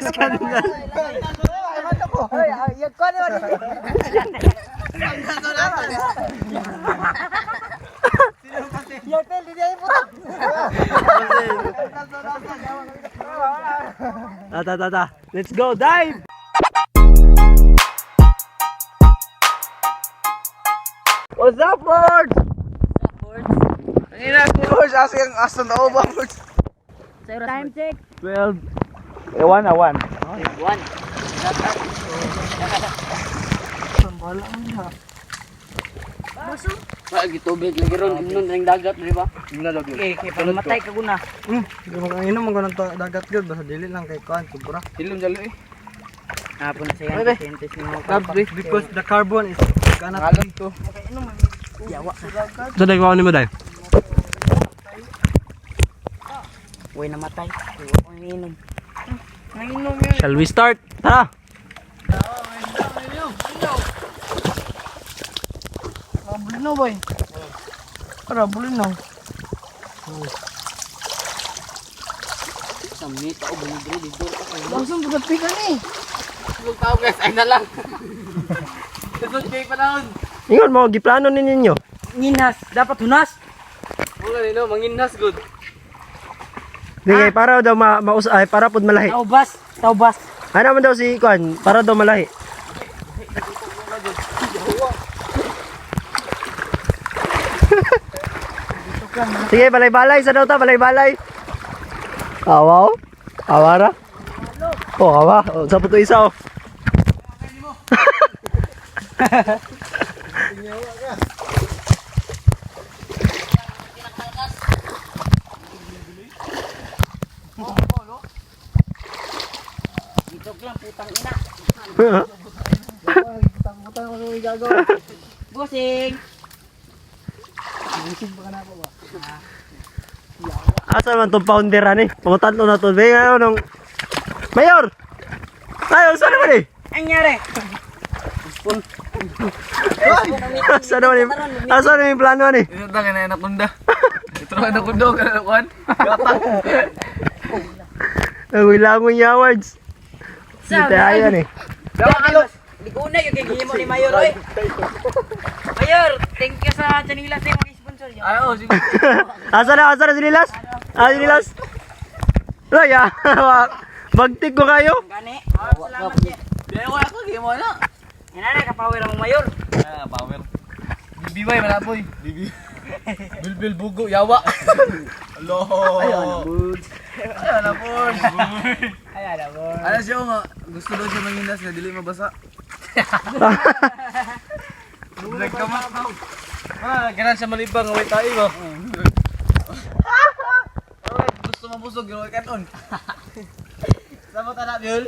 Skandal. Ay, ko na. Yatel, di ay putak. Ta ta ta ta. Let's go dive. What's up, birds? Kanina ko boys, asa yung asa na ba boys? Time check. 12. Eh, 1 na 1. 1. Wala gitubig lagi ron imnon ning dagat di ba? Okay, kay pamatay ka guna. Inom mo ng dagat gyud basta dili lang kay kuan sobra. Hilom jalo eh. Hapon na siya scientist ni mo. Because the carbon is cannot Alam to. Yawa. So, dahil ni mo dahil? Uy, namatay. Uy, inom. Shall we start? Tara! Bulinaw boy. Para bulinaw. Samit ako bunidre dito. Langsung bugat ka ni. Tulog tao guys, ay na lang. Tusod kay panahon. Ingon mo, giplano ni ninyo. Nginas, dapat hunas. Wala nino manginhas good. Di kay para daw ma maus ay para pud malahi. Taubas, taubas. Ano man daw si Kuan, para daw malahi. Sige, balay-balay sa daw ta, balay-balay. Awaw. Awara. Oh, awa. Oh, sa puto isa oh. Gitok lang putang ina. Busing. Asa man tong pounder ani? Pangutan na to. Be ngayon nung Mayor. Mayor, saan naman eh? Anyari? Asa naman eh? Asa naman yung plano ani? Ito ta kay anaconda. Ito na anaconda kana kuan. Gatang. Langoy-langoy niya awards. Hindi tayo eh. Dawa kalos. Liguna yung gigimo ni Mayor oy. Mayor, thank you sa Chanila sa mga sponsor. Ay oh sige. Asa na si Nilas? Ah, si Nilas? Laya, bagtik ko kayo. Gani. Oh, salamat niya. Di ko ako gimo na. Yan na kapower ang Mayor. Ah, power. BBY wala boy. BB. Bilbil bugo yawa. Alo. Ayan na boys. Ayan na boys. Ayan na boy. Ano siya nga gusto daw siya manginas nga dili mabasa. Nagkamat daw. Ah, ganan siya malibang away tayo ba. Alright, gusto mabusog yung kanon. Sama ta na, Bill.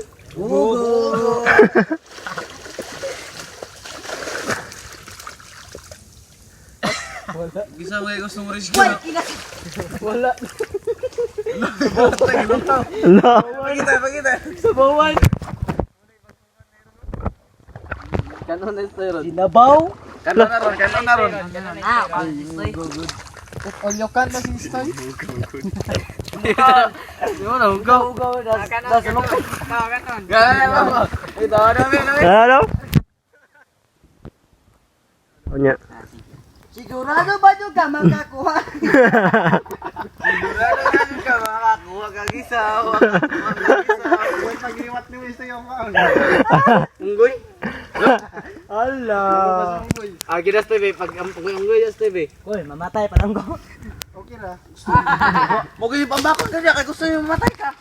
Wala. Gisa mo gusto mo risk. Wala. Pakita, pakita. Kanon na ito ron. Sinabaw. Kanon na ron, kanon na ron. Ah, pang-istoy. Olyokan na si Stoy. Di mo na hugaw. Das das kanon. Gaya mo. Ito na, na. Ano? Onya. Sigurado ba nyo ka makakuha? Sigurado na ka makakakuha ka gisaw. Huwag pagliwat ni Stoy ang kaon. Unggoy. Ala. Ah, gidas tayo pag ang unggoy das tayo Uy, mamatay pa lang ko. Okay ra. Mo gyud pambakon ka niya kay gusto niyo mamatay ka.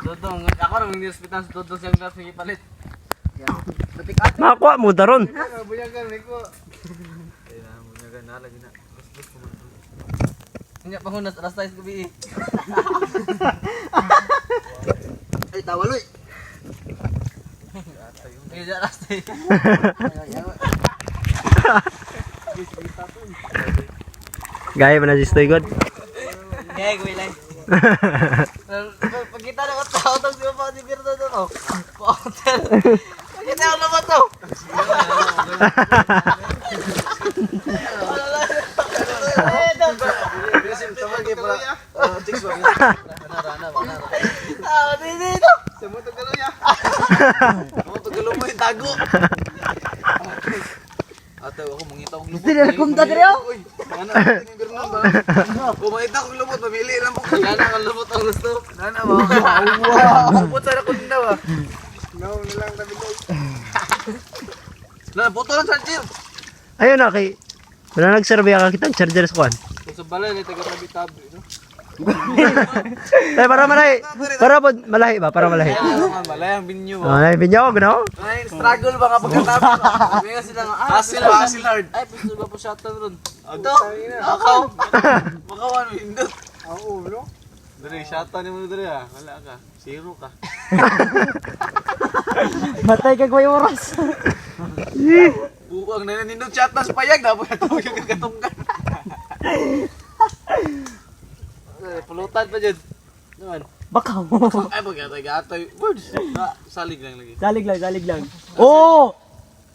Dodong, ako rin hindi hospital sa Dodong siyang das sige palit. Makakuha mo daron. Bunyagan ko. Ay na, munyagan na lagi na. Bus bus Nya pangunas alas 6 gabi. Ay tawaloy. Ay, alas 6. Gaya pa na si Stoy God. Gaya, gawin lang. Pagkita na ko tao tong si Papa si Birdo to. Hotel. Pagkita ko naman to. Ako pagkalo mo yung tago. Ate, ako mangita og lubot. Dili na kumta diri, oh. Uy, ano ang birnong ba? Kung mangita og lubot, mamili lang po. Nana ang lubot ang gusto. Nana ba? Wow. Lubot sana kun daw ah. No, nilang tabi. Na, boto lang charger. Ayun na kay wala nagsurvey ka kitang charger sa kuan. Sa balay ni taga tabi-tabi, no? Ay para malahi. Para po malahi ba? Para malahi. Malay ang binyo. Oh, ay binyog no? Ay, struggle ba kapag katabi? Sabi nga sila nga, ah, hassle hard. Ay, gusto ba po shuttle ron? Ito, akaw. Makawan, windot. Ang ulo. Dre, shuttle ni mo dre ah. Wala ka. Zero ka. Matay kag may oras. Buwang na nindot shuttle sa payag. Dapat ito yung kagatunggan. Pulutan pa dyan. Naman. Baka mo. Ay, pagkatay-gatay. Words. Na, salig lang lagi. Salig lang, salig lang. Oh!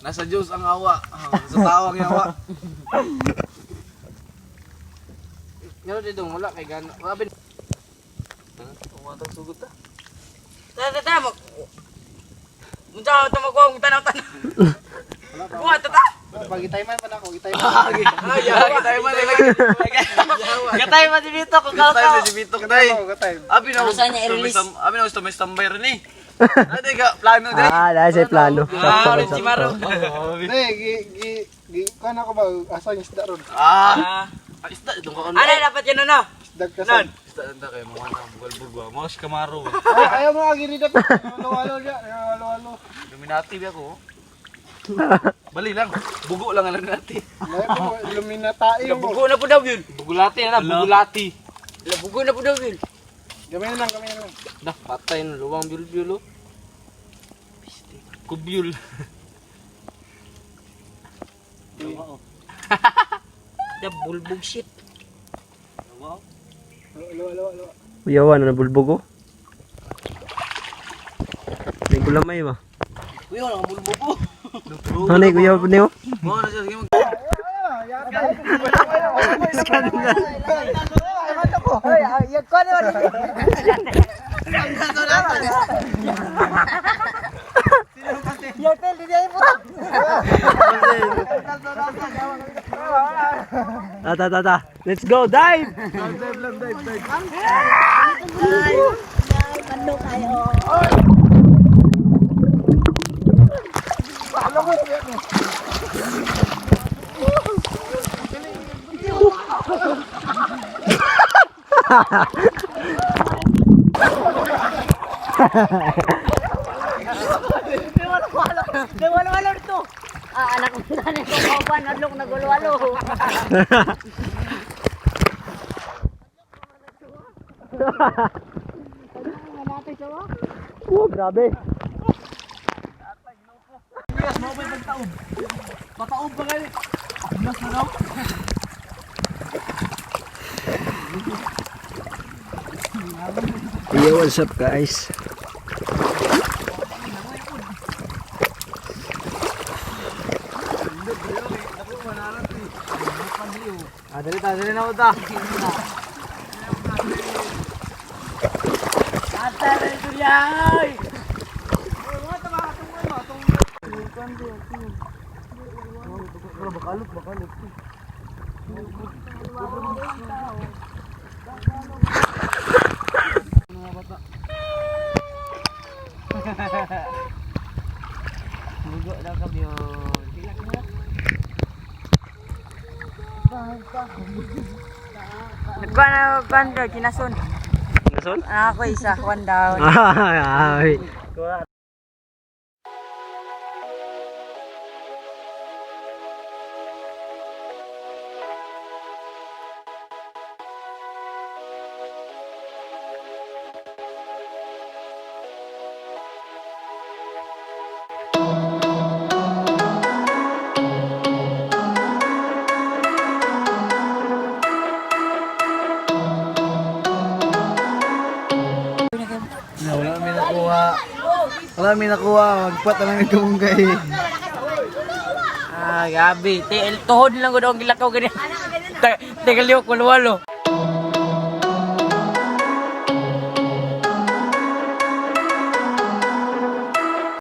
Nasa Diyos ang awa. Ah, sa tao ang yawa. Ngano dito wala kay gana. Wala bin. Umatang sugot ta. Ta ta ta mag. Unsa ka tumagwang tanaw-tanaw. Kuha ta ta. Pagitay man pa na ako, gitay man. Ay, yawa tayo man lagi. Gatay man si Vito kung Tayo na si Bitok day. Ako gatay. Abi na Ano saan niya i-release? Abi na gusto may standby rin eh. Ate ka plano day. Ah, dahil sa plano. Ah, rin si Maro. Hindi, gi gi gi kuan ako ba asa yung isda ron? Ah. Ah, isda itong ka Ano dapat yun ano? Isda ka sa. Isda anda kay mga na bugal-bugwa. Mga si Kamaro. Ay, ayaw mo agiri dapat. Halo-halo diya, halo-halo. Illuminati ba ako? Bali lang. Bugo lang alam natin. Lahi po, Illuminati mo. Bugo na po daw yun. Bugulati na, bugulati. Bugo na po daw yun. Gamay na lang, gamay na lang. Dah, patay na luwang byul-byul oh. Kubyul. The bulbog shit. Halo, halo, halo. Uyawan na nabulbog oh. May kulamay ba? Uy, wala kang bulbo po. Ano yung kuya po niyo? Mo na siya sige mag. Ta ta ta ta. Let's go dive. Walo-walo dito. Ah, anak mo na nito, kauban, adlok nagwalo-walo. Oh, grabe. Pataob pa gali. Yo, what's up guys? Ah, dali ta, dali na ta. Bugo daw kami yun. Nagkuha na kuhan daw, kinason. Nason? Ah, ako isa, one down. Ah, ay. Wala kami nakuha. Wala kami nakuha. Magpat na lang ito kay. Ah, gabi. TL, tuhod lang ko daw ang gilakaw ganyan. Teka, liwak, walo-walo.